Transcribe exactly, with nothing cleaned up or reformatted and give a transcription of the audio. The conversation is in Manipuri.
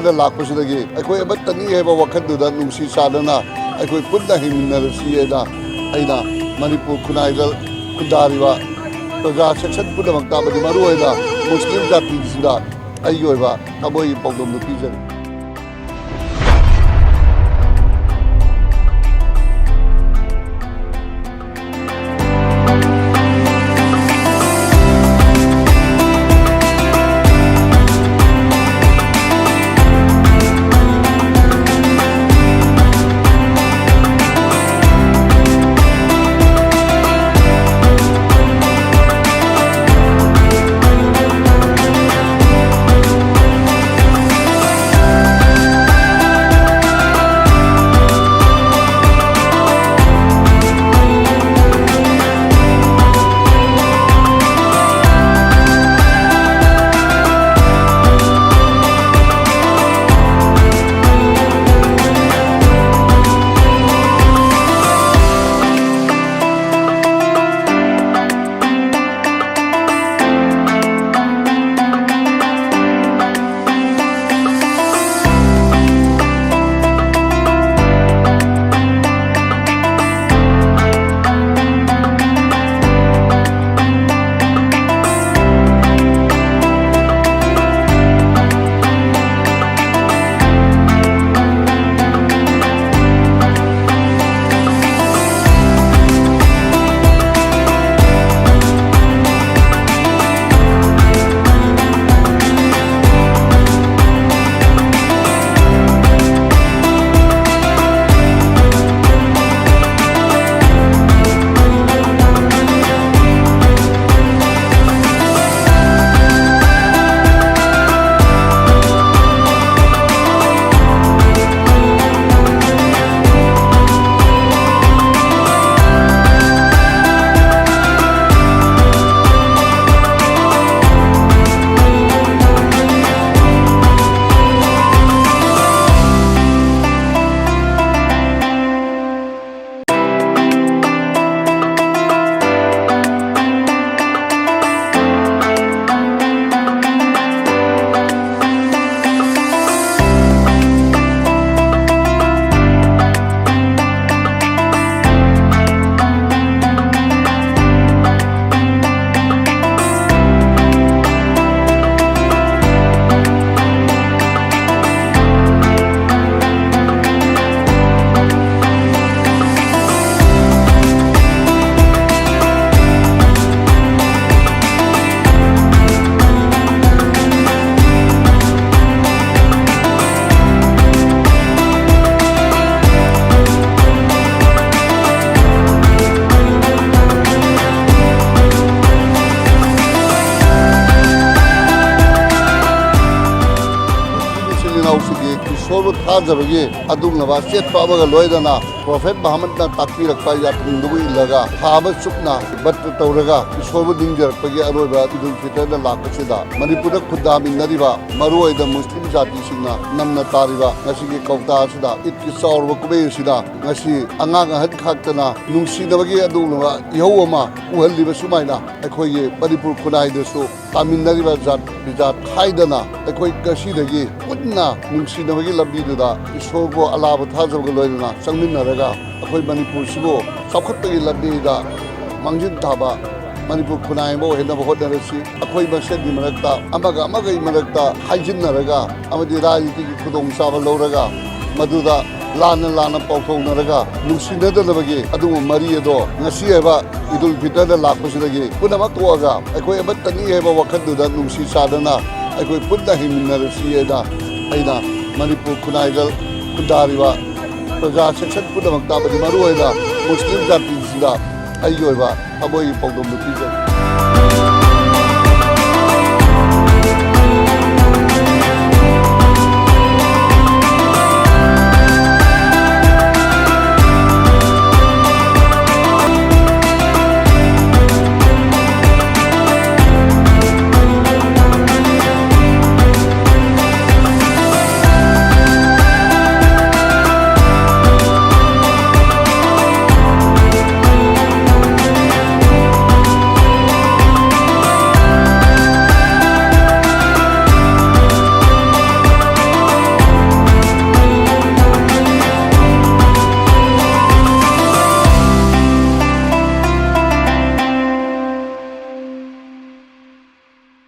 ꯗ ꯂꯥꯛꯄꯁꯤꯗꯒꯤ ꯑꯩꯈꯣꯏ ꯑꯃꯠꯇꯅꯤ ꯍꯥꯏꯕ ꯋꯥꯈꯜꯗꯨꯗ ꯅꯨꯡꯁꯤ ꯆꯥꯟꯅꯅ ꯑꯩꯈꯣꯏ ꯄꯨꯟꯅ ꯍꯤꯡꯃꯤꯟꯅꯔꯁꯤ ꯍꯥꯏꯅ ꯑꯩꯅ ꯃꯅꯤꯄꯨꯔ ꯈꯨꯟꯅꯥꯏꯗ ꯈꯨꯟꯗꯥꯔꯤꯕ ꯄ꯭ꯔꯖꯥ ꯁꯦꯛꯁꯟ ꯄꯨꯝꯅꯃꯛꯇ, ꯑꯃꯗꯤ ꯃꯔꯨꯑꯣꯏꯅ ꯃꯨꯁꯂꯤꯝ ꯖꯥꯇꯤꯁꯤꯡꯗ ꯑꯩꯒꯤ ꯑꯣꯏꯕ ꯊꯃꯣꯏꯒꯤ ꯄꯥꯎꯗꯝꯗꯨ ꯄꯤꯖꯔꯤ꯫ ꯏꯁꯣꯔꯕꯨ ꯊꯥꯖꯕꯒꯤ ꯑꯗꯨꯒꯨꯝꯂꯕ ꯑꯆꯦꯠꯄ ꯑꯃꯒ ꯂꯣꯏꯅꯅ ꯄ꯭ꯔꯣꯐꯦꯠ ꯃꯍꯥꯃꯠꯅ ꯇꯥꯛꯄꯤꯔꯛꯄ ꯌꯥꯊꯪꯗꯨꯕꯨ ꯏꯜꯂꯒ ꯊꯥ ꯑꯃ ꯆꯨꯞꯅ ꯕ꯭ꯔꯠ ꯇꯧꯔꯒ ꯏꯁꯣꯔꯕꯨ ꯅꯤꯡꯖꯔꯛꯄꯒꯤ ꯑꯔꯣꯏꯕ ꯏꯗꯨꯜ ꯐꯤꯇꯔꯗ ꯂꯥꯛꯄꯁꯤꯗ ꯃꯅꯤꯄꯨꯔꯗ ꯈꯨꯟꯗꯥꯃꯤꯟꯅꯔꯤꯕ ꯃꯔꯨꯑꯣꯏꯅ ꯃꯨꯁꯂꯤꯝ ꯖꯥꯇꯤꯁꯤꯡꯅ ꯅꯝꯅ ꯇꯥꯔꯤꯕ ꯉꯁꯤꯒꯤ ꯀꯧꯇꯥ ꯑꯁꯤꯗ ꯏꯗꯀꯤ ꯆꯥꯎꯔꯕ ꯀꯨꯝꯍꯩ ꯑꯁꯤꯗ ꯉꯁꯤ ꯑꯉꯥꯡ ꯑꯍꯟ ꯈꯥꯛꯇꯅ ꯅꯨꯡꯁꯤꯅꯕꯒꯤ ꯑꯗꯨꯒꯨꯝꯂꯕ ꯏꯍꯧ ꯑꯃ ꯎꯍꯜꯂꯤꯕ ꯁꯨꯃꯥꯏꯅ ꯑꯩꯈꯣꯏꯒꯤ ꯃꯅꯤꯄꯨꯔ ꯈꯨꯟꯅꯥꯏꯗꯁꯨ ꯇꯥꯃꯤꯟꯅꯔꯤꯕ ꯖꯥꯠ ꯕꯤꯖꯥꯠ ꯈꯥꯏꯗꯅ ꯑꯩꯈꯣꯏ ꯉꯁꯤꯗꯒꯤ ꯄꯨꯟꯅ ꯅꯨꯡꯁꯤꯅꯕꯒꯤ ꯂꯝꯕꯤꯗꯨꯗ ꯏꯁꯣꯔꯕꯨ ꯑꯂꯥꯕꯨ ꯊꯥꯖꯕꯒ ꯂꯣꯏꯅꯅ ꯆꯪꯃꯤꯟꯅꯔꯒ ꯑꯩꯈꯣꯏ ꯃꯅꯤꯄꯨꯔꯁꯤꯕꯨ ꯆꯥꯎꯈꯠꯄꯒꯤ ꯂꯝꯕꯤꯗ ꯃꯥꯡꯖꯤꯟ ꯊꯥꯕ ꯃꯅꯤꯄꯨꯔ ꯈꯨꯟꯅꯥꯏ ꯑꯃ ꯑꯣꯏꯍꯟꯅꯕ ꯍꯣꯠꯅꯔꯁꯤ꯫ ꯑꯩꯈꯣꯏ ꯃꯁꯦꯜꯒꯤ ꯃꯔꯛꯇ ꯑꯃꯒ ꯑꯃꯒꯒꯤ ꯃꯔꯛꯇ ꯍꯥꯏꯖꯤꯟꯅꯔꯒ ꯑꯃꯗꯤ ꯔꯥꯖꯅꯤꯇꯤꯒꯤ ꯈꯨꯗꯣꯡꯆꯥꯕ ꯂꯧꯔꯒ ꯃꯗꯨꯗ ꯂꯥꯟꯅ ꯂꯥꯟꯅ ꯄꯥꯎꯊꯣꯛꯅꯔꯒ ꯅꯨꯡꯁꯤꯅꯗꯅꯕꯒꯤ ꯑꯗꯨꯒꯨꯝꯕ ꯃꯔꯤ ꯑꯗꯣ ꯉꯁꯤ ꯍꯥꯏꯕ ꯏꯗꯨꯜ ꯐꯤꯇꯔꯗ ꯂꯥꯛꯄꯁꯤꯗꯒꯤ ꯄꯨꯝꯅꯃꯛ ꯇꯣꯛꯑꯒ ꯑꯩꯈꯣꯏ ꯑꯃꯠꯇꯅꯤ ꯍꯥꯏꯕ ꯋꯥꯈꯜꯗꯨꯗ ꯅꯨꯡꯁꯤ ꯆꯥꯟꯅꯅ ꯑꯩꯈꯣꯏ ꯄꯨꯟꯅ ꯍꯤꯡꯃꯤꯟꯅꯔꯁꯤ ꯍꯥꯏꯅ ꯑꯩꯅ ꯃꯅꯤꯄꯨꯔ ꯈꯨꯟꯅꯥꯏꯗ ꯈꯨꯟꯗꯥꯔꯤꯕ ꯄ꯭ꯔꯖꯥ ꯁꯦꯛꯁꯟ ꯄꯨꯝꯅꯃꯛꯇ ꯑꯃꯗꯤ ꯃꯔꯨꯑꯣꯏꯅ ꯃꯨꯁꯂꯤꯝ ꯖꯥꯇꯤꯁꯤꯡꯗ ꯑꯩꯒꯤ ꯑꯣꯏꯕ ꯊꯃꯣꯏꯒꯤ ꯄꯥꯎꯗꯝꯗꯨ ꯄꯤꯖꯔꯤ꯫